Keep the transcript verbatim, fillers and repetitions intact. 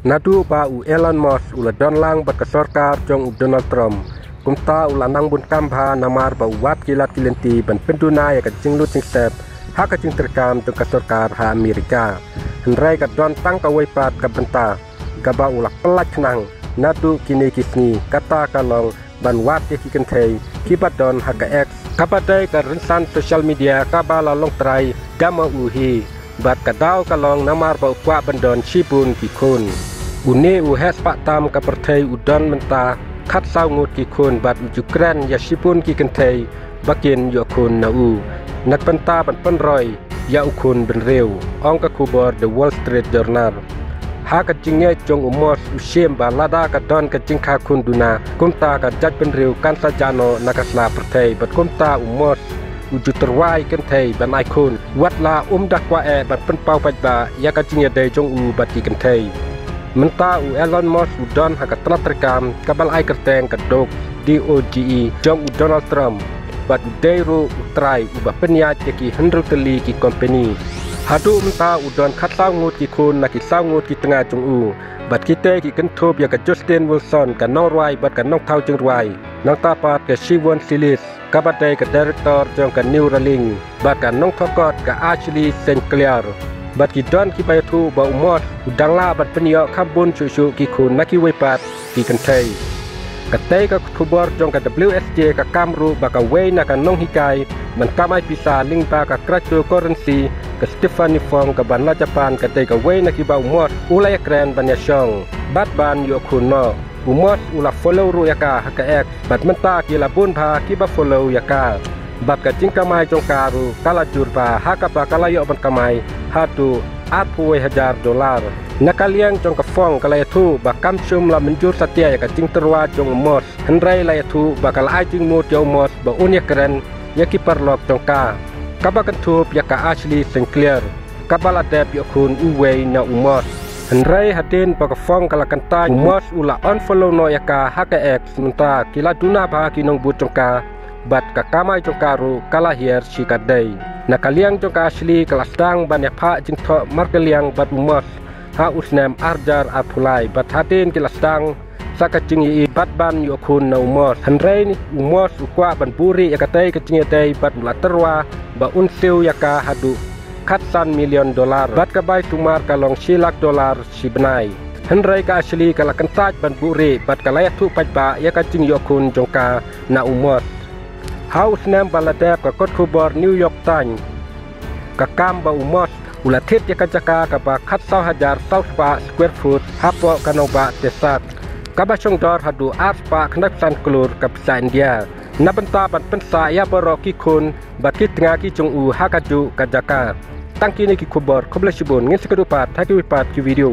Naduh ba u Elon Musk u la don lang bad ka sorkar jong u Donald Trump, kumta u la nang bun kam bha namar ba u wad ki lad ki lynti ban pynduna ïa ka jinglut jingsep ha ka jingtreikam jong ka sorkar ha Amerika. Hynrei ka don tang kawei pat ka bynta kaba u la pyllait khnang naduh kine ki sngi, kata ka long ban wad ïa ki kynthei kiba don ha ka X, kaba dei ka rynsan social media kaba la long trai da ma u hi. Bad ka daw ka long namar ba u kwah ban don shibun ki khun. Une u heh spah tam ka pyrthei u don mynta khatsaw ngut ki khun bad u ju kren ïa shibun ki kynthei ba kin ïoh khun na u, na ka bynta ban pynroi ïa u khun bynriew, ong ka khubor The Wall Street Journal. Ha ka jingngeit jong u Musk u shim ba lada ka don ka jingkha khun duna, kumta ka jaitbynriew kan sa jah noh na ka sla pyrthei bad kumta u Musk u ju tyrwa ïa ki kynthei ban ai khun, wat la um da kwah eh ban pynpaw paidbah ïa ka jingïadei jong u bad ki kynthei. Mynta u Elon Musk u don ha ka tnat treikam kaba la ai kyrteng ka DOGE, D O G E, jong u Donald Trump, bad u dei ruh u trai uba pynïaid ïa ki hynriew tylli ki kompani. Haduh mynta u don khatsaw ngut ki khun na ki saw ngut ki tnga jong u, bad kitei ki kynthup ïa ka Justine Wilson, ka nongrwai bad ka nongthaw jingrwai, nangta pat ka Siobhan Gillies, kaba dei ka director jong ka Neuralink, bad ka nongthoh kot ka Ashley Saint Clair. Bad ki don kiba ïathuh ba u Musk u dang lah ban pynïoh kham bun shuh shuh ki khun na kiwei pat ki kynthei. Katei ka khubor jong ka W S J ka kam ruh ba kawei na ka nonghikai ban kamai pisa lyngba ka cryptocurrency, ka Stephanie Fong kaba na Japan, ka dei kawei na kiba u Musk u la ïakren ban ïashong bad ban ïoh khun noh. U Musk u la follow ruh ïa ka ha ka X, bad mynta ki la bun bha kiba follow ïa ka. Bad ka jingkamai jong ka ruh ka la jur bha ha kaba ka la ïoh ban kamai haduh arphew wei hajar dollar. Na ka liang jong ka Fong ka la ïathuh ba kam shym la mynjur satia ïa ka jingtyrwa jong u Musk, hynrei la ïathuh ba ka la ai jingmut ïa u Musk ba un ïakren ïa ki paralok jong ka, kaba kynthup ïa ka Ashley Saint Clair, kaba la dep ïoh khun uwei na u Musk. Hynrei hadien ba ka Fong ka la kyntait, u Musk u la unfollow noh ïa ka ha ka X. Mynta ki la duna bha ki nongbud jong ka, bad ka kamai jong ka ruh ka la hiar shikatdei. Na ka liang jong ka Ashley ka la sdang ban ïaphah jingthoh markylliang bad u Musk ha u snem ar hajar arphew lai, bad hadien ki la sdang sa ka jingïohi bad ban ïoh khun na u Musk. Hynrei u Musk u kwah ban buhrieh ïa katei ka jingïadei bad u la tyrwa ba un siew ïa ka haduh khatsan million dollar, bad ka bai sumar ka long shi lak dollar shi bnai. Hynrei ka Ashley ka la kyntait ban buhrieh bad ka la ïathuh paidbah ïa ka jingïoh khun jong ka na u Musk. Ha u snem ba la dep, ka kot khubor New York Times ka kam ba u Musk u la thied ïa ka jaka kaba khatsaw hajar saw spah square foot hapoh ka nongbah Texas, kaba shongdor haduh ar spah khyndai phew san klur ka pisa India, na bynta ban pynsah ïa baroh ki khun bad ki tnga ki jong u ha kajuh ka jaka. Tang kine ki khubor, khublei shibun, ngin sa ïakynduh pat ha kiwei pat ki video.